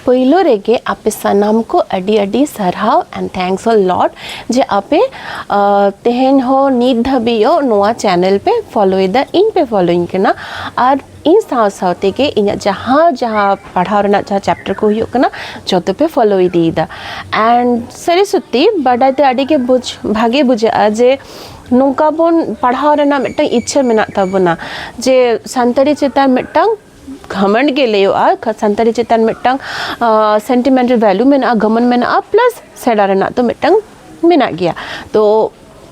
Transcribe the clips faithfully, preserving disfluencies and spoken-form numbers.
ᱯᱳᱭᱞᱳ ᱨᱮᱜᱮ ᱟᱯᱮ ᱥᱟᱱᱟᱢ ᱠᱚ ᱟᱹᱰᱤ ᱟᱹᱰᱤ ᱥᱟᱨᱦᱟᱣ and thanks a lot ᱡᱮ ᱟᱯᱮ ᱛᱮᱦᱮᱧ ᱦᱚᱸ ᱱᱤᱛ ᱫᱷᱟᱹᱵᱤᱡ ᱦᱚᱸ ᱱᱚᱣᱟ ᱪᱮᱱᱮᱞ ᱯᱮ ᱯᱷᱚᱞᱳᱭᱮᱫᱟ, ᱤᱧ ᱯᱮ ᱯᱷᱚᱞᱳᱭᱤᱧ ᱠᱟᱱᱟ᱾ ᱟᱨ ᱤᱧ ᱥᱟᱶ ᱥᱟᱶ ᱛᱮᱜᱮ ᱤᱧᱟᱹᱜ ᱡᱟᱦᱟᱸ ᱡᱟᱦᱟᱸ ᱯᱟᱲᱦᱟᱣ ᱨᱮᱱᱟᱜ ᱡᱟᱦᱟᱸ ᱪᱮᱯᱴᱟᱨ ᱠᱚ ᱦᱩᱭᱩᱜ ᱠᱟᱱᱟ, ᱡᱚᱛᱚ ᱯᱮ ᱯᱷᱚᱞᱳ ᱤᱫᱤᱭᱮᱫᱟ᱾ And ᱥᱟᱹᱨᱤ ᱥᱚᱛᱛᱤ ᱵᱟᱰᱟᱭ ᱛᱮ ᱟᱹᱰᱤ ᱜᱮ ᱵᱩᱡᱽ ᱵᱷᱟᱜᱮ ᱵᱩᱡᱷᱟᱹᱜᱼᱟ ᱡᱮ ᱱᱚᱝᱠᱟ ᱵᱚᱱ ᱯᱟᱲᱦᱟᱣ ᱨᱮᱱᱟᱜ ᱢᱤᱫᱴᱟᱝ ᱤᱪᱪᱷᱟᱹ ᱢᱮᱱᱟᱜ ᱛᱟᱵᱚᱱᱟ, ᱡᱮ ᱥᱟᱱᱛᱟᱲᱤ ᱪᱮᱛᱟᱱ ᱢᱤᱫᱴᱟᱝ ᱜᱷᱟᱢᱚᱱᱰ ᱜᱮ ᱞᱟᱹᱭᱚᱜᱼᱟ, ᱥᱟᱱᱛᱟᱲᱤ ᱪᱮᱛᱟᱱ ᱢᱤᱫᱴᱟᱝ ᱥᱮᱱᱴᱤᱢᱮᱱᱴᱟᱞ ᱵᱷᱮᱞᱩ ᱢᱮᱱᱟᱜᱼᱟ, ᱜᱷᱟᱢᱚᱱᱰ ᱢᱮᱱᱟᱜᱼᱟ, ᱯᱞᱟᱥ ᱥᱮᱬᱟ ᱨᱮᱱᱟᱜ ᱫᱚ ᱢᱤᱫᱴᱟᱝ ᱢᱮᱱᱟᱜ ᱜᱮᱭᱟ᱾ ᱛᱚ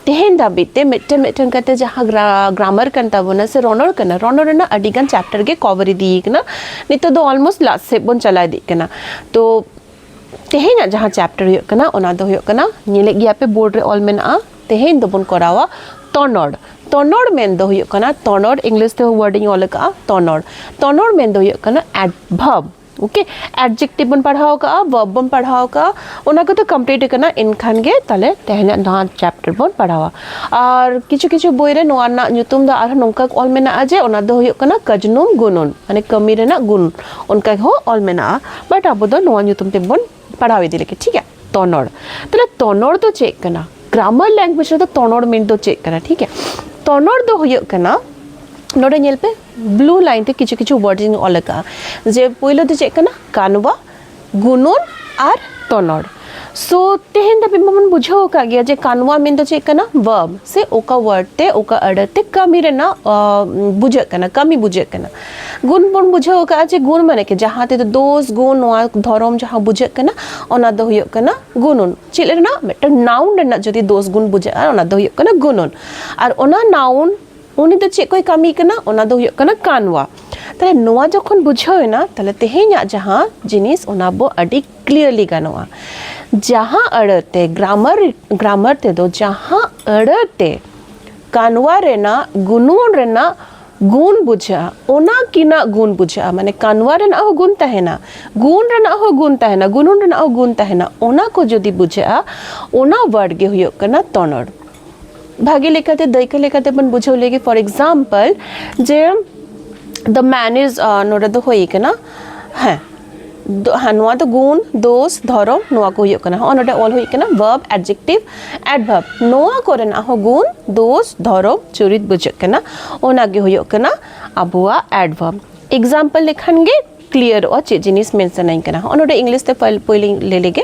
ᱛᱮᱦᱮᱧ ᱫᱷᱟᱹᱵᱤᱡ ᱛᱮ ᱢᱤᱫᱴᱮᱱ ᱢᱤᱫᱴᱮᱱ ᱠᱟᱛᱮ ᱡᱟᱦᱟᱸ ᱜᱨᱟᱢᱟᱨ ᱠᱟᱱ ᱛᱟᱵᱚᱱᱟ ᱥᱮ ᱨᱚᱱᱚᱲ ᱠᱟᱱᱟ, ᱨᱚᱱᱚᱲ ᱨᱮᱱᱟᱜ ᱟᱹᱰᱤ ᱜᱟᱱ ᱪᱮᱯᱴᱟᱨ ᱜᱮ ᱠᱚᱵᱷᱟᱨ ᱤᱫᱤᱭ ᱠᱟᱱᱟ᱾ ᱱᱤᱛᱚᱜ ᱫᱚ ᱚᱞᱢᱳᱥᱴ ᱞᱟᱥᱴ ᱥᱮᱫ ᱵᱚᱱ ᱪᱟᱞᱟᱣ ᱤᱫᱤᱜ ᱠᱟᱱᱟ᱾ ᱛᱚ ᱛᱮᱦᱮᱧᱟᱜ ᱡᱟᱦᱟᱸ ᱪᱮᱯᱴᱟᱨ ᱦᱩᱭᱩᱜ ᱠᱟᱱᱟ, ᱚᱱᱟ ᱫᱚ ᱦᱩᱭᱩᱜ ᱠᱟᱱᱟ, ᱧᱮᱞᱮᱫ ᱜᱮᱭᱟ ᱯᱮ ᱵᱳᱨᱰ ᱨᱮ ᱚᱞ ᱢᱮᱱᱟᱜᱼᱟ, ᱛᱮᱦᱮᱧ ᱫᱚᱵᱚᱱ ᱠᱚᱨᱟᱣᱟ ᱛᱚᱱᱚᱲ᱾ ᱛᱚᱱᱚᱲ ᱢᱮᱱ ᱫᱚ ᱦᱩᱭᱩᱜ ᱠᱟᱱᱟ, ᱛᱚᱱᱚᱲ ᱤᱝᱞᱤᱥ ᱛᱮ ᱣᱟᱨᱰ ᱤᱧ ᱚᱞ ᱟᱠᱟᱫᱼᱟ ᱛᱚᱱᱚᱲ᱾ ᱛᱚᱱᱚᱲ ᱢᱮᱱ ᱫᱚ ᱦᱩᱭᱩᱜ ᱠᱟᱱᱟ ᱮᱰᱵᱷᱟᱨᱵ᱾ ᱳᱠᱮ, ᱮᱰᱡᱮᱠᱴᱤᱵᱷ ᱵᱚᱱ ᱯᱟᱲᱦᱟᱣ ᱠᱟᱜᱼᱟ, ᱵᱷᱟᱨᱵ ᱵᱚᱱ ᱯᱟᱲᱦᱟᱣ ᱠᱟᱜᱼᱟ, ᱚᱱᱟ ᱠᱚᱫᱚ ᱠᱚᱢᱯᱞᱤᱴ ᱟᱠᱟᱱᱟ᱾ ᱮᱱᱠᱷᱟᱱ ᱜᱮ ᱛᱟᱦᱞᱮ ᱛᱮᱦᱮᱧᱟᱜ ᱱᱚᱣᱟ ᱪᱮᱯᱴᱟᱨ ᱵᱚᱱ ᱯᱟᱲᱦᱟᱣᱟ᱾ ᱟᱨ ᱠᱤᱪᱷᱩ ᱠᱤᱪᱷᱩ ᱵᱳᱭ ᱨᱮ ᱱᱚᱣᱟ ᱨᱮᱱᱟᱜ ᱧᱩᱛᱩᱢ ᱫᱚ ᱟᱨᱦᱚᱸ ᱱᱚᱝᱠᱟ ᱚᱞ ᱢᱮᱱᱟᱜᱼᱟ ᱡᱮ ᱚᱱᱟ ᱫᱚ ᱦᱩᱭᱩᱜ ᱠᱟᱱᱟ ᱠᱟᱡᱽᱱᱩᱢ ᱜᱩᱱᱩᱱ, ᱢᱟᱱᱮ ᱠᱟᱹᱢᱤ ᱨᱮᱱᱟᱜ ᱜᱩᱱ, ᱚᱱᱠᱟ ᱦᱚᱸ ᱚᱞ ᱢᱮᱱᱟᱜᱼᱟ᱾ ᱵᱟᱴ ᱟᱵᱚ ᱫᱚ ᱱᱚᱣᱟ ᱧᱩᱛᱩᱢ ᱛᱮᱵᱚᱱ ᱯᱟᱲᱦᱟᱣ ᱤᱫᱤ ᱞᱮᱜᱮ, ᱴᱷᱤᱠ ᱜᱮᱭᱟ? ᱛᱚᱱᱚᱲ᱾ ᱛᱟᱦᱞᱮ ᱛᱚᱱᱚᱲ ᱫᱚ ᱪᱮᱫ ᱠᱟᱱᱟ? ᱜᱨᱟᱢᱟᱨ ᱞᱮᱝᱜᱩᱭᱮᱡᱽ ᱨᱮᱫᱚ ᱛᱚᱱᱚᱲ ᱢᱤᱱ ᱫᱚ ᱪᱮᱫ ᱠᱟᱱᱟ? ᱴᱷᱤᱠ ᱜᱮᱭᱟ, ᱛᱚᱱᱚᱲ ᱫᱚ ᱦᱩᱭᱩᱜ ᱠᱟᱱᱟ, ᱱᱚᱰᱮ ᱧᱮᱞ ᱯᱮ, ᱵᱞᱩ ᱞᱟᱭᱤᱱ ᱛᱮ ᱠᱤᱪᱷᱩ ᱠᱤᱪᱷᱩ ᱣᱟᱨᱰ ᱤᱧ ᱚᱞ ᱟᱠᱟᱫᱼᱟ᱾ ᱡᱮ ᱯᱳᱭᱞᱳ ᱫᱚ ᱪᱮᱫ ᱠᱟᱱᱟ? ᱠᱟᱱᱣᱟ, ᱜᱩᱱᱩᱱ ᱟᱨ ᱛᱚᱱᱚᱲ᱾ ᱥᱳ ᱛᱮᱦᱮᱧ ᱫᱷᱟᱹᱵᱤᱡ ᱢᱟᱵᱚᱱ ᱵᱩᱡᱷᱟᱹᱣ ᱟᱠᱟᱫ ᱜᱮᱭᱟ ᱡᱮ ᱠᱟᱱᱣᱟ ᱢᱮᱱ ᱫᱚ ᱪᱮᱫ ᱠᱟᱱᱟ? ᱵᱷᱟᱨᱵ, ᱥᱮ ᱚᱠᱟ ᱣᱟᱨᱰ ᱛᱮ, ᱚᱠᱟ ᱟᱹᱲᱟᱹ ᱛᱮ ᱠᱟᱹᱢᱤ ᱨᱮᱱᱟᱜ ᱟᱸ, ᱵᱩᱡᱷᱟᱹᱜ ᱠᱟᱱᱟ, ᱠᱟᱹᱢᱤ ᱵᱩᱡᱷᱟᱹᱜ ᱠᱟᱱᱟ᱾ ᱜᱩᱱ ᱵᱚᱱ ᱵᱩᱡᱷᱟᱹᱣ ᱟᱠᱟᱫᱼᱟ ᱡᱮ ᱜᱩᱱ ᱢᱟᱱᱮ ᱠᱤ, ᱡᱟᱦᱟᱸ ᱛᱮᱫᱚ ᱫᱳᱥ ᱜᱩᱱ ᱱᱚᱣᱟ ᱫᱷᱚᱨᱚᱢ ᱡᱟᱦᱟᱸ ᱵᱩᱡᱷᱟᱹᱜ ᱠᱟᱱᱟ, ᱚᱱᱟ ᱫᱚ ᱦᱩᱭᱩᱜ ᱠᱟᱱᱟ ᱜᱩᱱᱩᱱ᱾ ᱪᱮᱫ ᱨᱮᱱᱟᱜ? ᱢᱤᱫᱴᱟᱝ ᱱᱟᱣᱩᱱ ᱨᱮᱱᱟᱜ ᱡᱩᱫᱤ ᱫᱳᱥ ᱜᱩᱱ ᱵᱩᱡᱷᱟᱹᱜᱼᱟ, ᱚᱱᱟ ᱫᱚ ᱦᱩᱭᱩᱜ ᱠᱟᱱᱟ ᱜᱩᱱᱩᱱ᱾ ᱟᱨ ᱚᱱᱟ ᱱᱟᱣᱩᱱ ᱩᱱᱤ ᱫᱚ ᱪᱮᱫ ᱠᱚᱭ ᱠᱟᱹᱢᱤ ᱠᱟᱱᱟ? ᱚᱱᱟ ᱫᱚ ᱦᱩᱭᱩᱜ ᱠᱟᱱᱟ ᱠᱟᱱᱣᱟ᱾ ᱛᱟᱦᱞᱮ ᱱᱚᱣᱟ ᱡᱚᱠᱷᱚᱱ ᱵᱩᱡᱷᱟᱹᱣ ᱮᱱᱟ, ᱛᱟᱦᱞᱮ ᱛᱮᱦᱮᱧᱟᱜ ᱡᱟᱦᱟᱸ ᱡᱤᱱᱤᱥ, ᱚᱱᱟ ᱵᱚ ᱟᱹᱰᱤ ᱠᱞᱤᱭᱟᱨᱞᱤ ᱜᱟᱱᱚᱜᱼᱟ᱾ ᱡᱟᱦᱟᱸ ᱟᱹᱲᱟᱹ ᱛᱮ ᱜᱨᱟᱢᱟᱨ, ᱜᱨᱟᱢᱟᱨ ᱛᱮᱫᱚ ᱡᱟᱦᱟᱸ ᱟᱹᱲᱟᱹ ᱛᱮ ᱠᱟᱱᱣᱟ ᱨᱮᱱᱟᱜ, ᱜᱩᱱᱩᱱ ᱨᱮᱱᱟᱜ ᱜᱩᱱ ᱵᱩᱡᱷᱟᱹᱜᱼᱟ, ᱚᱱᱟ ᱠᱤᱱᱟᱜ ᱜᱩᱱ ᱵᱩᱡᱷᱟᱹᱜᱼᱟ, ᱢᱟᱱᱮ ᱠᱟᱱᱣᱟ ᱨᱮᱱᱟᱜ ᱦᱚᱸ ᱜᱩᱱ ᱛᱟᱦᱮᱱᱟ, ᱜᱩᱱ ᱨᱮᱱᱟᱜ ᱦᱚᱸ ᱜᱩᱱ ᱛᱟᱦᱮᱱᱟ, ᱜᱩᱱᱩᱱ ᱨᱮᱱᱟᱜ ᱦᱚᱸ ᱜᱩᱱ ᱛᱟᱦᱮᱱᱟ, ᱚᱱᱟ ᱠᱚ ᱡᱩᱫᱤ ᱵᱩᱡᱷᱟᱹᱜᱼᱟ, ᱚᱱᱟ ᱣᱟᱨᱰ ᱜᱮ ᱦᱩᱭᱩᱜ ᱠᱟᱱᱟ ᱛᱚᱱᱚᱲ᱾ ᱵᱷᱟᱜᱮ ᱞᱮᱠᱟᱛᱮ, ᱫᱟᱹᱭᱠᱟᱹ ᱞᱮᱠᱟᱛᱮ ᱵᱚᱱ ᱵᱩᱡᱷᱟᱹᱣ ᱞᱮᱜᱮ᱾ ᱯᱷᱚᱨ ᱮᱠᱡᱟᱢᱯᱚᱞ, ᱡᱮ the man is, ᱟᱸ, ᱱᱚᱰᱮ ᱫᱚ ᱦᱩᱭ ᱠᱟᱱᱟ, ᱦᱮᱸ, ᱫᱚ- ᱦᱮᱸ, ᱱᱚᱣᱟ ᱫᱚ ᱜᱩᱱ, ᱫᱳᱥ, ᱫᱷᱚᱨᱚᱢ, ᱱᱚᱣᱟ ᱠᱚ ᱦᱩᱭᱩᱜ ᱠᱟᱱᱟ᱾ ᱦᱚᱸᱜᱼᱚ ᱱᱚᱰᱮ ᱚᱞ ᱦᱩᱭ ᱠᱟᱱᱟ verb, adjective, adverb᱾ ᱱᱚᱣᱟ ᱠᱚᱨᱮᱱᱟᱜ ᱦᱚᱸ ᱜᱩᱱ, ᱫᱳᱥ, ᱫᱷᱚᱨᱚᱢ, ᱪᱩᱨᱤᱛ ᱵᱩᱡᱷᱟᱹᱜ ᱠᱟᱱᱟ, ᱚᱱᱟ ᱜᱮ ᱦᱩᱭᱩᱜ ᱠᱟᱱᱟ ᱟᱵᱚᱣᱟᱜ adverb᱾ Example ᱞᱮᱠᱷᱟᱱ ᱜᱮ ᱠᱞᱤᱭᱟᱨᱚᱜᱼᱟ ᱪᱮᱫ ᱡᱤᱱᱤᱥ ᱢᱮᱱ ᱥᱟᱱᱟᱧ ᱠᱟᱱᱟ᱾ ᱦᱚᱸᱜᱼᱚ ᱱᱚᱰᱮ ᱤᱝᱞᱤᱥ ᱛᱮ ᱯᱟᱹᱭ- ᱯᱳᱭᱞᱳᱧ ᱞᱟᱹᱭ ᱞᱮᱜᱮ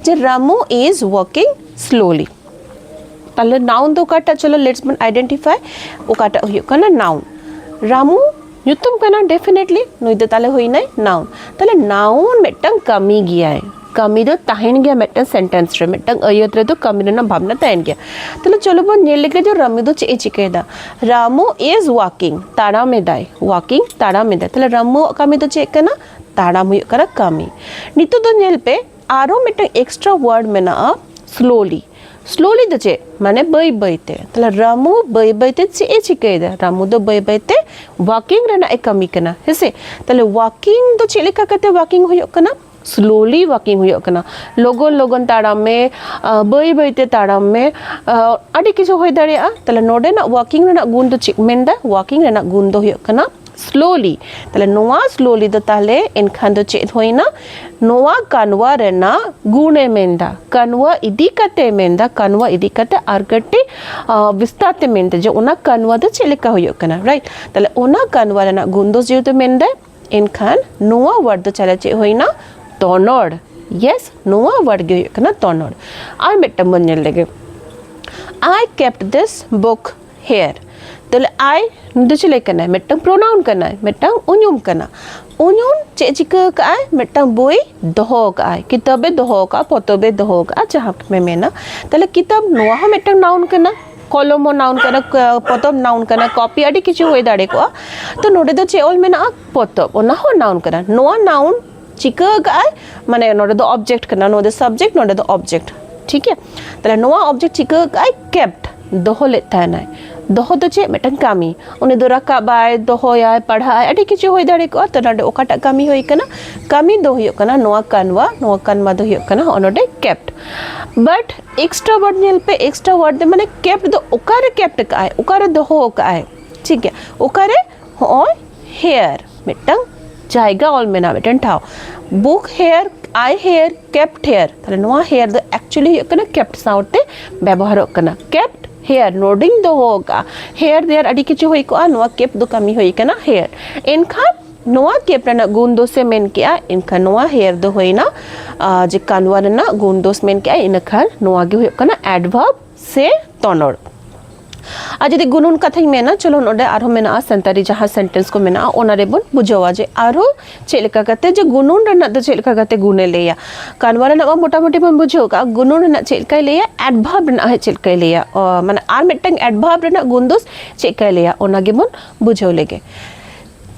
ᱡᱮ Ramu is walking slowly᱾ ᱛᱟᱦᱞᱮ noun ᱫᱚ ᱚᱠᱟᱴᱟᱜ? ᱪᱚᱞᱚ, let's ᱵᱚᱱ identify ᱚᱠᱟᱴᱟᱜ ᱦᱩᱭᱩᱜ ᱠᱟᱱᱟ noun᱾ ᱨᱟᱢᱩ ᱧᱩᱛᱩᱢ ᱠᱟᱱᱟ, definitely ᱱᱩᱭ ᱫᱚ ᱛᱟᱦᱞᱮ ᱦᱩᱭᱱᱟᱭ noun᱾ ᱛᱟᱦᱞᱮ noun ᱢᱤᱫᱴᱟᱝ ᱠᱟᱹᱢᱤ ᱜᱮᱭᱟᱭ, ᱠᱟᱹᱢᱤ ᱫᱚ ᱛᱟᱦᱮᱱ ᱜᱮᱭᱟ ᱢᱤᱫᱴᱟᱝ sentence ᱨᱮ, ᱢᱤᱫᱴᱟᱝ ᱟᱹᱭᱟᱹᱛ ᱨᱮᱫᱚ ᱠᱟᱹᱢᱤ ᱨᱮᱱᱟᱜ ᱵᱷᱟᱵᱽᱱᱟ ᱛᱟᱦᱮᱱ ᱜᱮᱭᱟ᱾ ᱛᱟᱦᱞᱮ ᱪᱚᱞᱚ ᱵᱚᱱ ᱧᱮᱞ ᱞᱮᱜᱮ ᱡᱮ ᱨᱟᱢᱩ ᱫᱚ ᱪᱮᱫ ᱮ ᱪᱤᱠᱟᱹᱭᱮᱫᱟ᱾ Ramu is walking, ᱛᱟᱲᱟᱢ ᱮᱫᱟᱭ, walking, ᱛᱟᱲᱟᱢ ᱮᱫᱟᱭ᱾ ᱛᱟᱦᱞᱮ ᱨᱟᱢᱩᱣᱟᱜ ᱠᱟᱹᱢᱤ ᱫᱚ ᱪᱮᱫ ᱠᱟᱱᱟ? ᱛᱟᱲᱟᱢ ᱦᱩᱭᱩᱜ ᱠᱟᱱᱟ ᱠᱟᱹᱢᱤ᱾ ᱱᱤᱛᱚᱜ ᱫᱚ ᱧᱮᱞ ᱯᱮ, ᱟᱨᱚ ᱢᱤᱫᱴᱟᱝ extra word ᱢᱮᱱᱟᱜᱼᱟ, slowly᱾ Slowly ᱫᱚ ᱪᱮᱫ? ᱢᱟᱱᱮ ᱵᱟᱹᱭ ᱵᱟᱹᱭ ᱛᱮ᱾ ᱛᱟᱦᱞᱮ ᱨᱟᱢᱩ ᱵᱟᱹᱭ ᱵᱟᱹᱭ ᱛᱮ ᱪᱮᱫ ᱮ ᱪᱤᱠᱟᱹᱭᱮᱫᱟ? ᱨᱟᱢᱩ ᱫᱚ ᱵᱟᱹᱭ ᱵᱟᱹᱭ ᱛᱮ walking ᱨᱮᱱᱟᱜ ᱮ ᱠᱟᱹᱢᱤ ᱠᱟᱱᱟ, ᱦᱮᱸᱥᱮ? ᱛᱟᱦᱞᱮ walking ᱫᱚ ᱪᱮᱫ ᱞᱮᱠᱟ ᱠᱟᱛᱮ walking ᱦᱩᱭᱩᱜ ᱠᱟᱱᱟ? Slowly walking ᱦᱩᱭᱩᱜ ᱠᱟᱱᱟ᱾ ᱞᱚᱜᱚᱱ ᱞᱚᱜᱚᱱ ᱛᱟᱲᱟᱢ ᱢᱮ, ᱟᱸ, ᱵᱟᱹᱭ ᱵᱟᱹᱭ ᱛᱮ ᱛᱟᱲᱟᱢ ᱢᱮ, ᱟᱸ, ᱟᱹᱰᱤ ᱠᱤᱪᱷᱩ ᱦᱩᱭ ᱫᱟᱲᱮᱭᱟᱜᱼᱟ᱾ ᱛᱟᱦᱞᱮ ᱱᱚᱰᱮᱱᱟᱜ walking ᱨᱮᱱᱟᱜ ᱜᱩᱱ ᱫᱚ ᱪᱮᱫ ᱢᱮᱱᱫᱟ? Walking ᱨᱮᱱᱟᱜ ᱜᱩᱱ ᱫᱚ ᱦᱩᱭᱩᱜ ᱠᱟᱱᱟ slowly᱾ ᱛᱟᱦᱞᱮ ᱱᱚᱣᱟ slowly ᱫᱚ ᱛᱟᱦᱞᱮ ᱮᱱᱠᱷᱟᱱ ᱫᱚ ᱪᱮᱫ ᱦᱩᱭᱱᱟ? ᱱᱚᱣᱟ ᱠᱟᱱᱣᱟ ᱨᱮᱱᱟᱜ ᱜᱩᱱᱮ ᱢᱮᱱᱫᱟ, ᱠᱟᱱᱣᱟ ᱤᱫᱤ ᱠᱟᱛᱮ ᱢᱮᱱᱫᱟ, ᱠᱟᱱᱣᱟ ᱤᱫᱤ ᱠᱟᱛᱮ ᱟᱨ ᱠᱟᱹᱴᱤᱡ, ᱟᱸ, ᱵᱤᱥᱛᱟᱨ ᱛᱮ ᱢᱮᱱᱫᱟ ᱡᱮ ᱚᱱᱟ ᱠᱟᱱᱣᱟ ᱫᱚ ᱪᱮᱫ ᱞᱮᱠᱟ ᱦᱩᱭᱩᱜ ᱠᱟᱱᱟ, right? ᱛᱟᱦᱞᱮ ᱚᱱᱟ ᱠᱟᱱᱣᱟ ᱨᱮᱱᱟᱜ ᱜᱩᱱ ᱫᱚ ᱡᱮᱦᱮᱛᱩ ᱢᱮᱱᱫᱟᱭ, ᱮᱱᱠᱷᱟᱱ ᱱᱚᱣᱟ word ᱫᱚ ᱪᱟᱞᱮ ᱪᱮᱫ ᱦᱩᱭᱱᱟ? ᱛᱚᱱᱚᱲ᱾ Yes, ᱱᱚᱣᱟ word ᱜᱮ ᱦᱩᱭᱩᱜ ᱠᱟᱱᱟ ᱛᱚᱱᱚᱲ᱾ ᱟᱨ ᱢᱤᱫᱴᱟᱝ ᱵᱚᱱ ᱧᱮᱞ ᱞᱮᱜᱮ, I kept this book here᱾ ᱛᱟᱦᱞᱮ I ᱫᱚ ᱪᱤᱞᱤ ᱠᱟᱱᱟᱭ? ᱢᱤᱫᱴᱟᱝ pronoun ᱠᱟᱱᱟᱭ, ᱢᱤᱫᱴᱟᱝ ᱩᱧᱩᱢ ᱠᱟᱱᱟ᱾ ᱩᱧᱩᱢ ᱪᱮᱫ ᱪᱤᱠᱟᱹ ᱟᱠᱟᱫᱼᱟᱭ? ᱢᱤᱫᱴᱟᱝ ᱵᱳᱭ ᱫᱚᱦᱚ ᱟᱠᱟᱫᱼᱟᱭ, ᱠᱤᱛᱟᱹᱵᱮ ᱫᱚᱦᱚ ᱟᱠᱟᱫᱼᱟ, ᱯᱚᱛᱚᱵᱮ ᱫᱚᱦᱚ ᱟᱠᱟᱫᱼᱟ, ᱡᱟᱦᱟᱸ ᱯᱮ ᱢᱮᱱᱟ᱾ ᱛᱟᱦᱞᱮ ᱠᱤᱛᱟᱹᱵ, ᱱᱚᱣᱟ ᱦᱚᱸ ᱢᱤᱫᱴᱟᱝ noun ᱠᱟᱱᱟ, ᱠᱚᱞᱚᱢ ᱦᱚᱸ noun ᱠᱟᱱᱟ, ᱠ- ᱯᱚᱛᱚᱵ noun ᱠᱟᱱᱟ, copy ᱟᱹᱰᱤ ᱠᱤᱪᱷᱩ ᱦᱩᱭ ᱫᱟᱲᱮ ᱠᱚᱜᱼᱟ᱾ ᱛᱚ ᱱᱚᱰᱮ ᱫᱚ ᱪᱮᱫ ᱚᱞ ᱢᱮᱱᱟᱜᱼᱟ? ᱯᱚᱛᱚᱵ, ᱚᱱᱟ ᱦᱚᱸ noun ᱠᱟᱱᱟ᱾ ᱱᱚᱣᱟ noun ᱪᱤᱠᱟᱹ ᱟᱠᱟᱫᱼᱟᱭ? ᱢᱟᱱᱮ ᱱᱚᱰᱮ ᱫᱚ object ᱠᱟᱱᱟ, ᱱᱚᱰᱮ subject, ᱱᱚᱰᱮ ᱫᱚ object, ᱴᱷᱤᱠ ᱜᱮᱭᱟ? ᱛᱟᱦᱞᱮ ᱱᱚᱣᱟ object ᱪᱤᱠᱟᱹ ᱟᱠᱟᱫᱼᱟᱭ? Kept, ᱫᱚᱦᱚ ᱞᱮᱫ ᱛᱟᱦᱮᱱᱟᱭ᱾ ᱫᱚᱦᱚ ᱫᱚ ᱪᱮᱫ? ᱢᱤᱫᱴᱟᱝ ᱠᱟᱹᱢᱤ᱾ ᱩᱱᱤ ᱫᱚ ᱨᱟᱠᱟᱵᱟᱭ, ᱫᱚᱦᱚᱭᱟᱭ, ᱯᱟᱲᱦᱟᱜ ᱟᱭ, ᱟᱹᱰᱤ ᱠᱤᱪᱷᱩ ᱦᱩᱭ ᱫᱟᱲᱮ ᱠᱚᱜᱼᱟ᱾ ᱛᱚ ᱱᱚᱰᱮ ᱚᱠᱟᱴᱟᱜ ᱠᱟᱹᱢᱤ ᱦᱩᱭ ᱠᱟᱱᱟ? ᱠᱟᱹᱢᱤ ᱫᱚ ᱦᱩᱭᱩᱜ ᱠᱟᱱᱟ ᱱᱚᱣᱟ ᱠᱟᱱᱣᱟ, ᱱᱚᱣᱟ ᱠᱟᱱᱣᱟ ᱫᱚ ᱦᱩᱭᱩᱜ ᱠᱟᱱᱟ ᱦᱚᱸᱜᱼᱚ ᱱᱚᱰᱮ kept᱾ But extra word ᱧᱮᱞ ᱯᱮ, extra word ᱫᱚ ᱢᱟᱱᱮ kept ᱫᱚ ᱚᱠᱟᱨᱮ kept ᱟᱠᱟᱫᱼᱟᱭ, ᱚᱠᱟᱨᱮ ᱫᱚᱦᱚ ᱟᱠᱟᱫᱼᱟᱭ, ᱴᱷᱤᱠ ᱜᱮᱭᱟ? ᱚᱠᱟᱨᱮ? ᱦᱚᱸᱜᱼᱚᱭ here ᱢᱤᱫᱴᱟᱝ ᱡᱟᱭᱜᱟ ᱚᱞ ᱢᱮᱱᱟᱜᱼᱟ, ᱢᱤᱫᱴᱮᱱ ᱴᱷᱟᱶ᱾ Book here, I here, kept here᱾ ᱛᱟᱦᱞᱮ ᱱᱚᱣᱟ here ᱫᱚ actually ᱦᱩᱭᱩᱜ ᱠᱟᱱᱟ kept ᱥᱟᱶᱛᱮ ᱵᱮᱵᱚᱦᱟᱨᱚᱜ ᱠᱟᱱᱟ᱾ Kept here, ᱱᱚᱰᱮᱧ ᱫᱚᱦᱚ ᱟᱠᱟᱫᱼᱟ᱾ Here there ᱟᱹᱰᱤ ᱠᱤᱪᱷᱩ ᱦᱩᱭ ᱠᱚᱜᱼᱟ, ᱱᱚᱣᱟ kept ᱫᱚ ᱠᱟᱹᱢᱤ ᱦᱩᱭ ᱠᱟᱱᱟ here᱾ ᱮᱱᱠᱷᱟᱱ ᱱᱚᱣᱟ kept ᱨᱮᱱᱟᱜ ᱜᱩᱱ ᱫᱳᱥ ᱮ ᱢᱮᱱ ᱠᱮᱜᱼᱟ, ᱮᱱᱠᱷᱟᱱ ᱱᱚᱣᱟ here ᱫᱚ ᱦᱩᱭᱱᱟ, ᱟᱨ, ᱡᱮ ᱠᱟᱱᱣᱟ ᱨᱮᱱᱟᱜ ᱜᱩᱱ ᱫᱳᱥ ᱢᱮᱱ ᱠᱮᱜᱼᱟ, ᱤᱱᱟᱹ ᱠᱷᱟᱱ ᱱᱚᱣᱟ ᱜᱮ ᱦᱩᱭᱩᱜ ᱠᱟᱱᱟ adverb ᱥᱮ ᱛᱚᱱᱚᱲ᱾ ᱟᱨ ᱡᱩᱫᱤ ᱜᱩᱱᱩᱱ ᱠᱟᱛᱷᱟᱧ ᱢᱮᱱᱟ, ᱪᱚᱞᱚ ᱱᱚᱰᱮ ᱟᱨᱦᱚᱸ ᱢᱮᱱᱟᱜᱼᱟ ᱥᱟᱱᱛᱟᱲᱤ ᱡᱟᱦᱟᱸ sentence ᱠᱚ ᱢᱮᱱᱟᱜᱼᱟ, ᱚᱱᱟ ᱨᱮᱵᱚᱱ ᱵᱩᱡᱷᱟᱹᱣᱟ ᱡᱮ ᱟᱨᱦᱚᱸ ᱪᱮᱫ ᱞᱮᱠᱟ ᱠᱟᱛᱮ ᱡᱮ ᱜᱩᱱᱩᱱ ᱨᱮᱱᱟᱜ ᱫᱚ ᱪᱮᱫ ᱞᱮᱠᱟ ᱠᱟᱛᱮ ᱜᱩᱱᱮ ᱞᱟᱹᱭᱟ᱾ ᱠᱟᱱᱣᱟ ᱨᱮᱱᱟᱜ ᱢᱟ ᱢᱚᱴᱟᱢᱩᱴᱤ ᱵᱚᱱ ᱵᱩᱡᱷᱟᱹᱣ ᱠᱟᱜᱼᱟ, ᱜᱩᱱᱩᱱ ᱨᱮᱱᱟᱜ ᱪᱮᱫ ᱞᱮᱠᱟᱭ ᱞᱟᱹᱭᱟ, adverb ᱨᱮᱱᱟᱜ ᱦᱚᱸ ᱪᱮᱫ ᱞᱮᱠᱟᱭ ᱞᱟᱹᱭᱟ, ᱚ, ᱢᱟᱱᱮ ᱟᱨ ᱢᱤᱫᱴᱟᱝ adverb ᱨᱮᱱᱟᱜ ᱜᱩᱱ ᱫᱳᱥ ᱪᱮᱫ ᱞᱮᱠᱟᱭ ᱞᱟᱹᱭᱟ, ᱚᱱᱟ ᱜᱮᱵᱚᱱ ᱵᱩᱡᱷᱟᱹᱣ ᱞᱮᱜᱮ᱾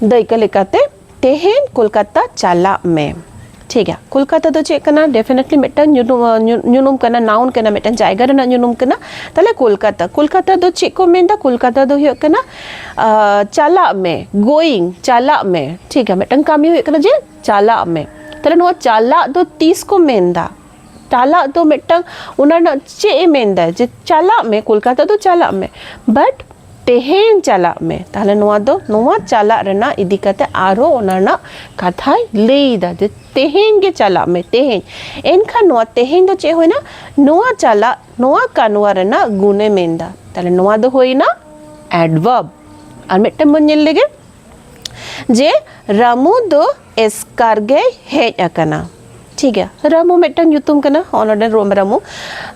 ᱫᱟᱹᱭᱠᱟᱹ ᱞᱮᱠᱟᱛᱮ, ᱛᱮᱦᱮᱧ ᱠᱳᱞᱠᱟᱛᱟ ᱪᱟᱞᱟᱜ ᱢᱮ᱾ ᱴᱷᱤᱠ ᱜᱮᱭᱟ, ᱠᱳᱞᱠᱟᱛᱟ ᱫᱚ ᱪᱮᱫ ᱠᱟᱱᱟ? Definitely ᱢᱤᱫᱴᱟᱝ ᱧᱩᱛᱩᱢ, ᱧᱩ-, ᱧᱩᱱᱩᱢ ᱠᱟᱱᱟ, noun ᱠᱟᱱᱟ, ᱢᱤᱫᱴᱟᱝ ᱡᱟᱭᱜᱟ ᱨᱮᱱᱟᱜ ᱧᱩᱱᱩᱢ ᱠᱟᱱᱟ᱾ ᱛᱟᱦᱞᱮ ᱠᱳᱞᱠᱟᱛᱟ, ᱠᱳᱞᱠᱟᱛᱟ ᱫᱚ ᱪᱮᱫ ᱠᱚ ᱢᱮᱱᱫᱟ? ᱠᱳᱞᱠᱟᱛᱟ ᱫᱚ ᱦᱩᱭᱩᱜ ᱠᱟᱱᱟ, ᱟᱸ, ᱪᱟᱞᱟᱜ ᱢᱮ, going, ᱪᱟᱞᱟᱜ ᱢᱮ᱾ ᱴᱷᱤᱠ ᱜᱮᱭᱟ, ᱢᱤᱫᱴᱟᱝ ᱠᱟᱹᱢᱤ ᱦᱩᱭᱩᱜ ᱠᱟᱱᱟ ᱡᱮ ᱪᱟᱞᱟᱜ ᱢᱮ᱾ ᱛᱟᱦᱞᱮ ᱱᱚᱣᱟ ᱪᱟᱞᱟᱜ ᱫᱚ ᱛᱤᱥ ᱠᱚ ᱢᱮᱱᱫᱟ? ᱪᱟᱞᱟᱜ ᱫᱚ ᱢᱤᱫᱴᱟᱝ, ᱚᱱᱟ ᱨᱮᱱᱟᱜ ᱪᱮᱫ ᱮ ᱢᱮᱱᱫᱟ ᱡᱮ ᱪᱟᱞᱟᱜ ᱢᱮ, ᱠᱳᱞᱠᱟᱛᱟ ᱫᱚ ᱪᱟᱞᱟᱜ ᱢᱮ, but ᱛᱮᱦᱮᱧ ᱪᱟᱞᱟᱜ ᱢᱮ᱾ ᱛᱟᱦᱞᱮ ᱱᱚᱣᱟ ᱫᱚ, ᱱᱚᱣᱟ ᱪᱟᱞᱟᱜ ᱨᱮᱱᱟᱜ ᱤᱫᱤ ᱠᱟᱛᱮ ᱟᱨᱦᱚᱸ ᱚᱱᱟ ᱨᱮᱱᱟᱜ ᱠᱟᱛᱷᱟᱭ ᱞᱟᱹᱭ ᱮᱫᱟ ᱡᱮ ᱛᱮᱦᱮᱧ ᱜᱮ ᱪᱟᱞᱟᱜ ᱢᱮ, ᱛᱮᱦᱮᱧ᱾ ᱮᱱᱠᱷᱟᱱ ᱱᱚᱣᱟ ᱛᱮᱦᱮᱧ ᱫᱚ ᱪᱮᱫ ᱦᱩᱭᱱᱟ? ᱱᱚᱣᱟ ᱪᱟᱞᱟᱜ, ᱱᱚᱣᱟ ᱠᱟᱱᱣᱟ ᱨᱮᱱᱟᱜ ᱜᱩᱱᱮ ᱢᱮᱱᱫᱟ᱾ ᱛᱟᱦᱞᱮ ᱱᱚᱣᱟ ᱫᱚ ᱦᱩᱭᱱᱟ adverb᱾ ᱟᱨ ᱢᱤᱫᱴᱮᱱ ᱵᱚᱱ ᱧᱮᱞ ᱞᱮᱜᱮ, ᱡᱮ ᱨᱟᱢᱩ ᱫᱚ ᱮᱥᱠᱟᱨ ᱜᱮᱭ ᱦᱮᱡ ᱟᱠᱟᱱᱟ᱾ ᱴᱷᱤᱠ ᱜᱮᱭᱟ, ᱨᱟᱢᱩ ᱢᱤᱫᱴᱟᱝ ᱧᱩᱛᱩᱢ ᱠᱟᱱᱟ, ᱦᱚᱸᱜᱼᱚ ᱱᱚᱰᱮ ᱨᱳᱢ ᱨᱟᱢᱩ᱾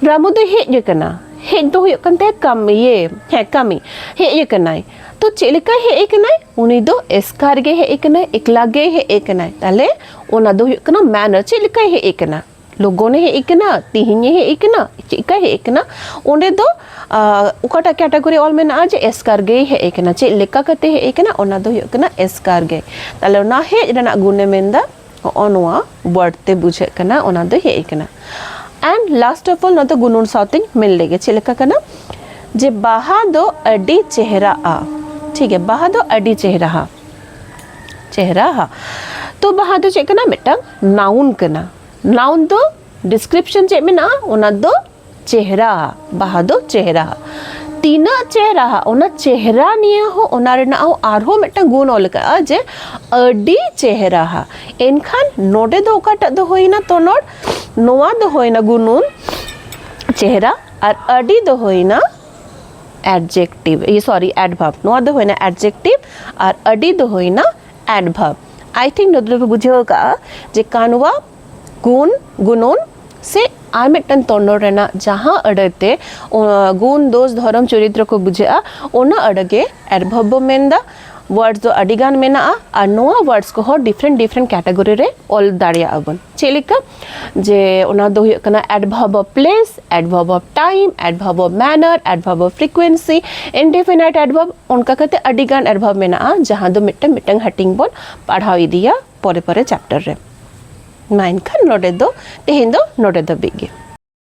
ᱨᱟᱢᱩ ᱫᱚᱭ ᱦᱮᱡ ᱟᱠᱟᱱᱟ᱾ ᱦᱮᱡ ᱫᱚ ᱦᱩᱭᱩᱜ ᱠᱟᱱ ᱛᱟᱭᱟ ᱠᱟᱹᱢᱤ, ᱤᱭᱟᱹ, ᱦᱮᱸ, ᱠᱟᱹᱢᱤ᱾ ᱦᱮᱡ ᱟᱠᱟᱱᱟᱭ᱾ ᱛᱚ ᱪᱮᱫ ᱞᱮᱠᱟᱭ ᱦᱮᱡ ᱟᱠᱟᱱᱟᱭ? ᱩᱱᱤ ᱫᱚ ᱮᱥᱠᱟᱨ ᱜᱮ ᱦᱮᱡ ᱟᱠᱟᱱᱟᱭ, ᱮᱠᱞᱟ ᱜᱮ ᱦᱮᱡ ᱟᱠᱟᱱᱟᱭ᱾ ᱛᱟᱦᱞᱮ ᱚᱱᱟ ᱫᱚ ᱦᱩᱭᱩᱜ ᱠᱟᱱᱟ manner, ᱪᱮᱫ ᱞᱮᱠᱟᱭ ᱦᱮᱡ ᱟᱠᱟᱱᱟ? ᱞᱚᱜᱚᱱᱮ ᱦᱮᱡ ᱟᱠᱟᱱᱟ, ᱛᱤᱦᱤᱧᱮ ᱦᱮᱡ ᱟᱠᱟᱱᱟ, ᱪᱮᱫ ᱞᱮᱠᱟᱭ ᱦᱮᱡ ᱟᱠᱟᱱᱟ? ᱚᱸᱰᱮ ᱫᱚ, ᱟᱸ, ᱚᱠᱟᱴᱟᱜ category ᱚᱞ ᱢᱮᱱᱟᱜᱼᱟ ᱡᱮ ᱮᱥᱠᱟᱨ ᱜᱮᱭ ᱦᱮᱡ ᱟᱠᱟᱱᱟ, ᱪᱮᱫ ᱞᱮᱠᱟ ᱠᱟᱛᱮ ᱦᱮᱡ ᱟᱠᱟᱱᱟ, ᱚᱱᱟ ᱫᱚ ᱦᱩᱭᱩᱜ ᱠᱟᱱᱟ ᱮᱥᱠᱟᱨ ᱜᱮ᱾ ᱛᱟᱦᱞᱮ ᱚᱱᱟ ᱦᱮᱡ ᱨᱮᱱᱟᱜ ᱜᱩᱱᱮ ᱢᱮᱱᱫᱟ, ᱦᱚᱸᱜᱼᱚ ᱱᱚᱣᱟ word ᱛᱮ ᱵᱩᱡᱷᱟᱹᱜ ᱠᱟᱱᱟ, ᱚᱱᱟ ᱫᱚ ᱦᱮᱡ ᱟᱠᱟᱱᱟ᱾ And last of all, ᱱᱚᱣᱟ ᱫᱚ ᱜᱩᱱᱩᱱ ᱥᱟᱶᱛᱮᱧ ᱢᱮᱱ ᱞᱮᱜᱮ, ᱪᱮᱫ ᱞᱮᱠᱟ ᱠᱟᱱᱟ? ᱡᱮ ᱵᱟᱦᱟ ᱫᱚ ᱟᱹᱰᱤ ᱪᱮᱦᱨᱟᱜᱼᱟ᱾ ᱴᱷᱤᱠ ᱜᱮᱭᱟ, ᱵᱟᱦᱟ ᱫᱚ ᱟᱹᱰᱤ ᱪᱮᱦᱨᱟᱦᱟ, ᱪᱮᱦᱨᱟᱦᱟ᱾ ᱛᱚ ᱵᱟᱦᱟ ᱫᱚ ᱪᱮᱫ ᱠᱟᱱᱟ? ᱢᱤᱫᱴᱟᱝ noun ᱠᱟᱱᱟ᱾ Noun ᱫᱚ description ᱪᱮᱫ ᱢᱮᱱᱟᱜᱼᱟ? ᱚᱱᱟ ᱫᱚ ᱪᱮᱦᱨᱟ, ᱵᱟᱦᱟ ᱫᱚ ᱪᱮᱦᱨᱟ᱾ ᱛᱤᱱᱟᱹᱜ ᱪᱮᱦᱨᱟᱦᱟ, ᱚᱱᱟ ᱪᱮᱦᱨᱟ ᱱᱤᱭᱟᱹ ᱦᱚᱸ, ᱚᱱᱟ ᱨᱮᱱᱟᱜ ᱦᱚᱸ ᱟᱨᱦᱚᱸ ᱢᱤᱫᱴᱟᱝ ᱜᱩᱱ ᱚᱞ ᱟᱠᱟᱫᱼᱟ ᱡᱮ ᱟᱹᱰᱤ ᱪᱮᱦᱨᱟᱦᱟ᱾ ᱮᱱᱠᱷᱟᱱ ᱱᱚᱰᱮ ᱫᱚ ᱚᱠᱟᱴᱟᱜ ᱫᱚ ᱦᱩᱭᱱᱟ ᱛᱚᱱᱚᱲ? ᱱᱚᱣᱟ ᱫᱚ ᱦᱩᱭᱱᱟ ᱜᱩᱱᱩᱱ, ᱪᱮᱦᱨᱟ, ᱟᱨ ᱟᱹᱰᱤ ᱫᱚ ᱦᱩᱭᱱᱟ adjective, ᱤᱭᱟᱹ, sorry, adverb᱾ ᱱᱚᱣᱟ ᱫᱚ ᱦᱩᱭᱱᱟ adjective ᱟᱨ ᱟᱹᱰᱤ ᱫᱚ ᱦᱩᱭᱱᱟ adverb᱾ I think ᱱᱚᱰᱮ ᱫᱚᱯᱮ ᱵᱩᱡᱷᱟᱹᱣ ᱟᱠᱟᱫᱼᱟ ᱡᱮ ᱠᱟᱱᱣᱟ ᱜᱩᱱ, ᱜᱩᱱᱩᱱ ᱥᱮ ᱟᱨ ᱢᱤᱫᱴᱟᱝ ᱛᱚᱱᱚᱲ ᱨᱮᱱᱟᱜ ᱡᱟᱦᱟᱸ ᱟᱹᱲᱟᱹ ᱛᱮ, ᱚ, ᱜᱩᱱ, ᱫᱳᱥ, ᱫᱷᱚᱨᱚᱢ, ᱪᱚᱨᱤᱛᱨᱚ ᱠᱚ ᱵᱩᱡᱷᱟᱹᱜᱼᱟ, ᱚᱱᱟ ᱟᱹᱲᱟᱹ ᱜᱮ adverb ᱵᱚ ᱢᱮᱱᱫᱟ᱾ Words ᱫᱚ ᱟᱹᱰᱤ ᱜᱟᱱ ᱢᱮᱱᱟᱜᱼᱟ ᱟᱨ ᱱᱚᱣᱟ words ᱠᱚᱦᱚᱸ different different category ᱨᱮ ᱚᱞ ᱫᱟᱲᱮᱭᱟᱜᱼᱟ ᱵᱚᱱ᱾ ᱪᱮᱫ ᱞᱮᱠᱟ? ᱡᱮ ᱚᱱᱟ ᱫᱚ ᱦᱩᱭᱩᱜ ᱠᱟᱱᱟ adverb of place, adverb of time, adverb of manner, adverb of frequency, indefinite adverb, ᱚᱱᱠᱟ ᱠᱟᱛᱮ ᱟᱹᱰᱤ ᱜᱟᱱ adverb ᱢᱮᱱᱟᱜᱼᱟ, ᱡᱟᱦᱟᱸ ᱫᱚ ᱢᱤᱫᱴᱟᱝ ᱢᱤᱫᱴᱟᱝ ᱦᱟᱹᱴᱤᱧ ᱵᱚᱱ ᱯᱟᱲᱦᱟᱣ ᱤᱫᱤᱭᱟ ᱯᱚᱨᱮ ᱯᱚᱨᱮ chapter ᱨᱮ᱾ ᱢᱟ ᱮᱱᱠᱷᱟᱱ ᱱᱚᱰᱮ ᱫᱚ, ᱛᱮᱦᱮᱧ ᱫᱚ ᱱᱚᱰᱮ ᱫᱷᱟᱹᱵᱤᱡ ᱜᱮ᱾